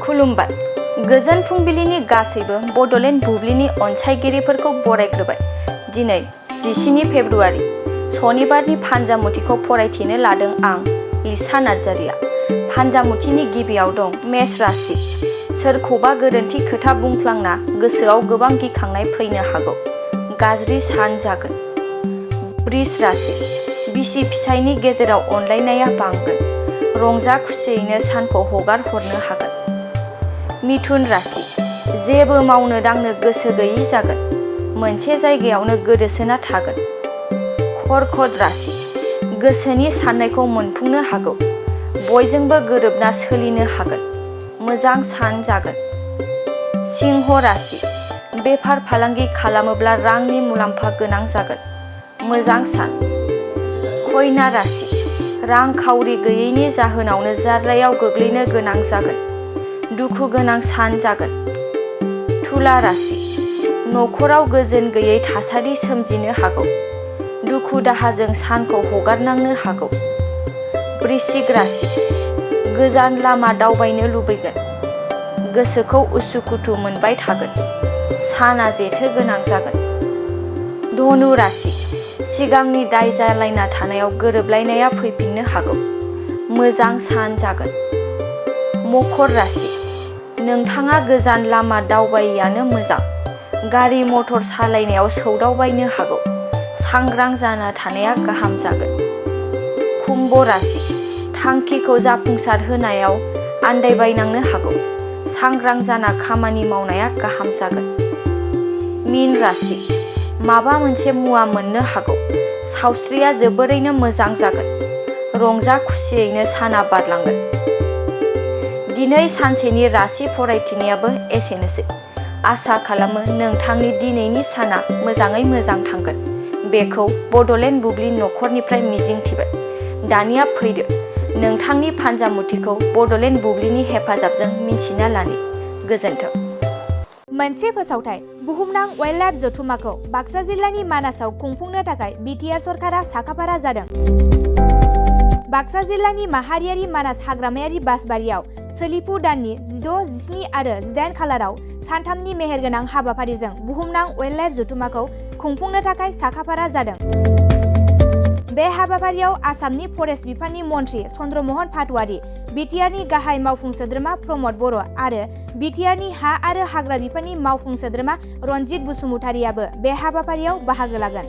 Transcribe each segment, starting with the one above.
खुलुमबाय। गोजोन फुंबिलिनि गासैबो बड'लेण्ड बुब्लिनि अनसायगिरिफोरखौ बरायग्रोबाय। दिनै 17 फेब्रुआरि सनिबारनि फान्जामुथिखौ फरायथिनो लादों आं, लिसा नार्जारिया। फान्जामुथिनि गिबियाव दं मेष राशि। सोरखौबा गोरोन्थि खोथा बुंफ्लांना गोसोआव गोबां गिखांनाय फैनो हागौ। गाज्रि सान जागोन। वृष राशि। बिसि फिसायनि गेजेराव अनलायनाया बांगोन। रंजा खुसियैनो सानखौ हगार हरनो हागोन। मिथुन राशि। जेबो मावनो दांनो गोसो गैयै जागोन। मोनसे जायगायावनो गोदोसोना थागोन। कर्कट राशि। गोसोनि साननायखौ मोनफुंनो हागौ। बयजोंबो गोरोबना सोलिनो हागोन। मोजां सान जागोन। सिंह राशि। बेफार फालांगि खालामोब्ला रांनि मुलाम्फा गोनां जागोन। मोजां सान। कन्या राशि। रांखावरि गैयैनि जाहोनावनो जार्लायाव गोग्लैनो गोनां जागोन। दुखु गोनां सान जागोन। तुला राशि। नखराव गोजोन गैयै थासारि सोमजिनो हागौ। दुखु दाहाजों सानखौ हगारनांनो हागौ। वृश्चिक राशि। गोजान लामा दावबायनो लुबैगोन। गोसोखौ उसुखुथु मोनबाय थागोन। साना जेथो गोनां जागोन। धनु राशि। सिगांनि दाय जालायना थानायाव गोरोबलायनाया फैफिननो हागौ। मोजां सान जागोन। मकर राशि। नोंथाङा गोजान लामा दावबायैयानो मोजां। गारि मटर सालायनायाव सौदावबायनो हागौ। सांग्रां जाना थानाया गाहाम जागोन। कुम्भ राशि। थांखिखौ जाफुंसार होनायाव आन्दायबायनांनो हागौ। सांग्रां जाना खामानि मावनाया गाहाम जागोन। मीन राशि। माबा मोनसे मुवा मोननो हागौ। सावस्रिया जोबोरैनो मोजां जागोन। रंजा खुसियैनो साना बारलांगोन। दिनै सानसेनि राशि फरायथिनायाबो एसेनोसै। आसा खालामो नोंथांनि दिनैनि साना मोजाङै मोजां थांगोन। बेखौ बड'लेण्ड बुब्लि नखरनिफ्राय मिजिंथिबाय। दानिया फैदो नोंथांनि फान्जामुथिखौ बड'लेण्ड बुब्लिनि हेफाजाबजों मिन्थिना लानि। गोजोन्थों। मोनसे फोसावथाय। बुहुमनां वाइल्डलाइफ जथुम्माखौ बाक्सा जिल्लानि मानासाव खुंफुंनो थाखाय बिटिआर सरकारा साखाफारा जादों। बाक्सा जिल्लानि माहारियारि मानास हाग्रामायारि बासबारियाव सोलिफु दाननि 16, 17 आरो 18 खालाराव सानथामनि मेहेरगोनां हाबाफारिजों बुहुमनां वाइल्डलाइफ जथुम्माखौ खुंफुंनो थाखाय साखाफारा जादों। बे हाबाफारियाव आसामनि फरेस्ट बिफाननि मन्थ्रि चन्द्रमहन पाटवारी, बिटिआरनि गाहाय मावफुं सोद्रोमा प्रमद बर' आरो बिटिआरनि हा आरो हाग्रा बिफाननि मावफुं सोद्रोमा रनजित बसुमतारियाबो बे हाबाफारियाव बाहागो लागोन।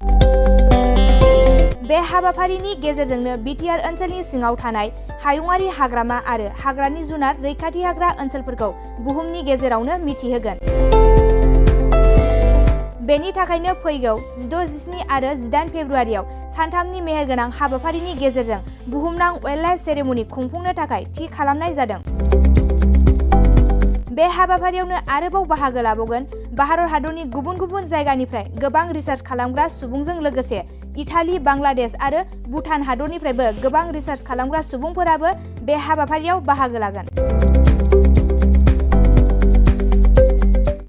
बे हाबाफारिनि गेजेरजोंनो बिटिआर ओनसोलनि सिङाव थानाय हायुङारि हाग्रामा आरो हाग्रानि जुनार रैखाथि हाग्रा ओनसोलफोरखौ बुहुमनि गेजेरावनो मिथिहोगोन। बेनि थाखायनो फैगौ 16, 17 आरो 18 फेब्रुआरियाव सानथामनि मेहेरगोनां हाबाफारिनि गेजेरजों बुहुमनां वाइल्डलाइफ सेरेमनि खुंफुंनो थाखाय थि खालामनाय जादों। बे हाबाफारियावनो आरोबाव बाहागो लाबावगोन भारत हादरनि गुबुन गुबुन जायगानिफ्राय गोबां रिसार्च खालामग्रा सुबुंजों लोगोसे इटालि, बांलादेश आरो भुटान हादरनिफ्रायबो गोबां रिसार्च खालामग्रा सुबुंफोराबो बे हाबाफारियाव बाहागो लागोन।